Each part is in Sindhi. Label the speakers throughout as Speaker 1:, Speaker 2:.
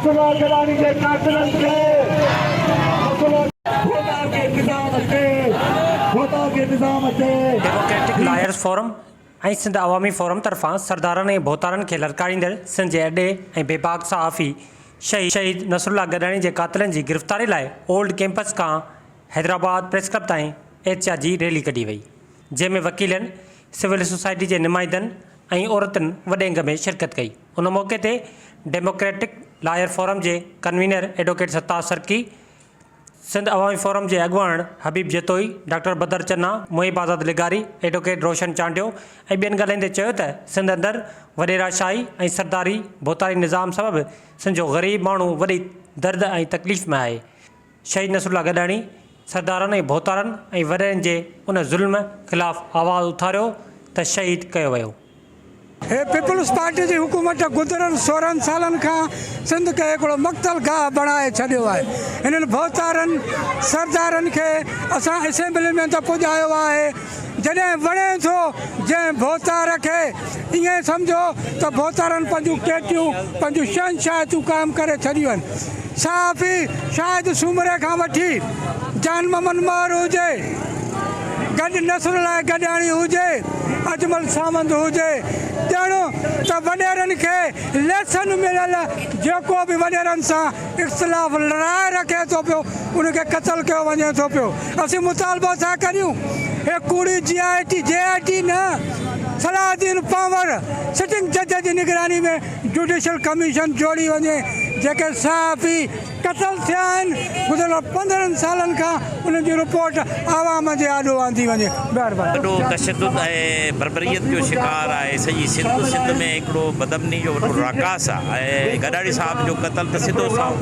Speaker 1: نصرالله گڏاڻي جي قاتلن کي نصرالله ڀوتار کي نظام تي ڀوتار کي نظام تي.
Speaker 2: Democratic lawyers forum ۽ Sindh Awami forum طرفان سردارن ۽ ڀوتارن کي للڪاريندڙ سنڌ جي اڏي ۽ بيباڪ صحافي شهيد نصرالله گڏاڻي جي قاتلن جي گرفتاري لاء اولڊ ڪيمپس کان حيدرآباد پريس ڪلب تائين احتجاجي ريلي ڪڍي وئي جنهن ۾ وڪيلن، سول سوسائٽي جي نمائندن ۽ عورتن وڏي انگ ۾ شرڪت ڪئي. ان موقعي تي ڊيموڪريٽڪ لائر فورم جي convener advocate Sattar Sarki, Sindh Awami forum جي اڳواڻ حبيب جتوئي، ڊاڪٽر بدر چنا، محب آزاد لغاري، ايڊووڪيٽ روشن چانڊيو ۽ ٻين ڳالهائيندي چيو ته سنڌ اندر وڏيرا شاهي ۽ سرداري ڀوتاري نظام سبب سنڌ جو غريب ماڻهو وڏي درد ۽ تڪليف ۾ آهي. شهيد نصرالله گڏاڻي سردارن ۽ ڀوتارن ۽ وڏيرن جي ان ظلم خلاف آواز اٿاريو ته شهيد ڪيو ويو.
Speaker 3: هي پيپلز پارٽي جي حڪومت گذريل 16 سالن کان سنڌ کي هڪڙو مقتل گاهه بڻائي ڇڏيو آهي. هنن ڀوتارن سردارن کي اسان اسيمبلين ۾ ته پڄايو آهي. جڏهن وڻي ٿو جنهن ڀوتار کي ائين سمجهو ته ڀوتارن پنهنجون ڪيٽيون پنهنجون شهنشاهتون قائم ڪري ڇڏيون آهن. صحافي شاهد سومري کان وٺي جان محمد مهر هجي، گڏ نصرالله گڏاڻي هجي، اجمل ساوند هجي، ڄڻ ته وڏيرن کي ليسن مليل جيڪو به وڏيرن سان اختلاف راء رکي ٿو پيو ان کي قتل ڪيو وڃي ٿو پيو. اسين مطالبو ٿا ڪريون هي ڪوڙي جي آء ٽي، جي آء ٽي نه صلاح الدين پنهور سٽنگ جج جي نگراني ۾ جوڊيشل ڪميشن جوڙي وڃي جيڪي صحافي قتل ٿيا آهن گذريل 15 سالن کان انهن جي رپورٽ عوام جي آڏو آندي وڃي مهرباني.
Speaker 4: وڏو تشدد ۽ بربريت جو شڪار آهي سڄي سنڌ سنڌ ۾ هڪڙو بدامني جو وڏو راڪاس آهي ۽ گڏاڻي صاحب جو قتل ته سڌو سنئون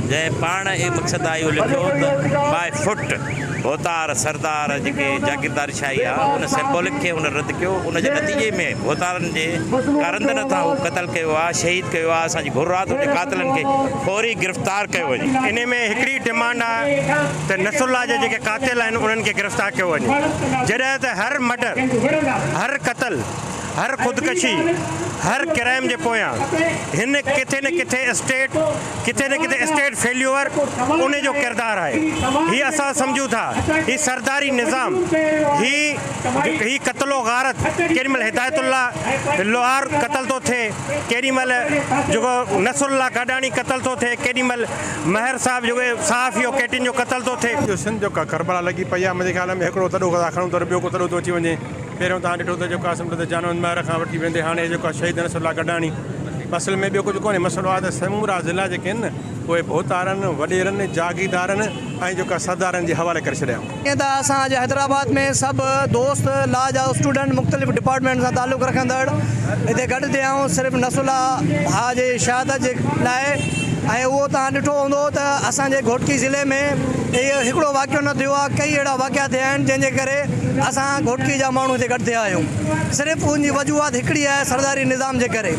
Speaker 4: جنهن پاڻ اهي مقصد آ اهو لکيو ته باء فٽ ڀوتار سردار جيڪي جاگيردار شاهي آ ان سيمبولڪ کي هن رد ڪيو ان جي نتيجي ۾ ڀوتارن جي ڪارندن هٿان هو قتل ڪيو آ شهيد ڪيو آ اسان جي گهر آ ته ان جي قاتلن کي فوري گرفتار ڪيو وڃي.
Speaker 5: انهي ۾ هڪڙي ڊمانڊ آ ته نصرالله جا جيڪي قاتل آهن انهن کي گرفتار ڪيو وڃي جڏهن ته هر مڊر هر قتل هر خودڪشي هر ڪرائم جي پويان هن ڪٿي نه ڪٿي اسٽيٽ ڪٿي نه ڪٿي اسٽيٽ فيليوئر ان جو ڪردار آهي هي اسان سمجهون ٿا هي سرداري نظام هي هي قتل و غارت ڪيڏي مهل هدايت الله لوهار قتل ٿو ٿئي ڪيڏي مهل جيڪو نصر الله گڏاڻي قتل ٿو ٿئي ڪيڏي مهل مهر صاحب جيڪو صحافي هو ڪيٽين جو قتل ٿو ٿئي.
Speaker 6: اهو سنڌ جو ڪا ڪربلا لڳي پئي آهي منهنجي خيال ۾ هڪڙو تڏو ٿا کڻون ته ٻيو ڪو تڏو ٿو اچي وڃي. پهريون توهان ڏٺو ته جيڪو آهي سمجهو ته جانوند مهر کان وٺي ويندي هاڻي جيڪو آهي شهيد نصر الله گڏاڻي اصل ۾ ٻيو ڪجهه ڪونهي مسئلو آهي ته سمورا ضلعا جيڪي آهن نه اهي ڀوتارن، وڏيرن، جاگيردارن ۽ جيڪو آهي سردارن جي حوالي ڪري ڇڏيا.
Speaker 7: جيئن ته اسان اڄ حيدرآباد ۾ سڀ دوست لا جا اسٽوڊنٽ مختلف ڊپارٽمينٽ سان تعلق رکندڙ هتي گڏ ٿيا آهيون صرف نصر الله ڀاء جي شهادت جي لاء ۽ اهو توهان ڏٺو هوندو ته اسان جي گهوٽڪي ضلعي ۾ اهو هڪڙو واقعو نه ٿيو آهي ڪئي اهڙا واقعا ٿيا آهن جنهن جي ڪري اسان گهوٽڪي جا ماڻهو هتي گڏ ٿيا آهيون صرف ان جي وجوهات هڪڙي آهي سرداري نظام جي ڪري.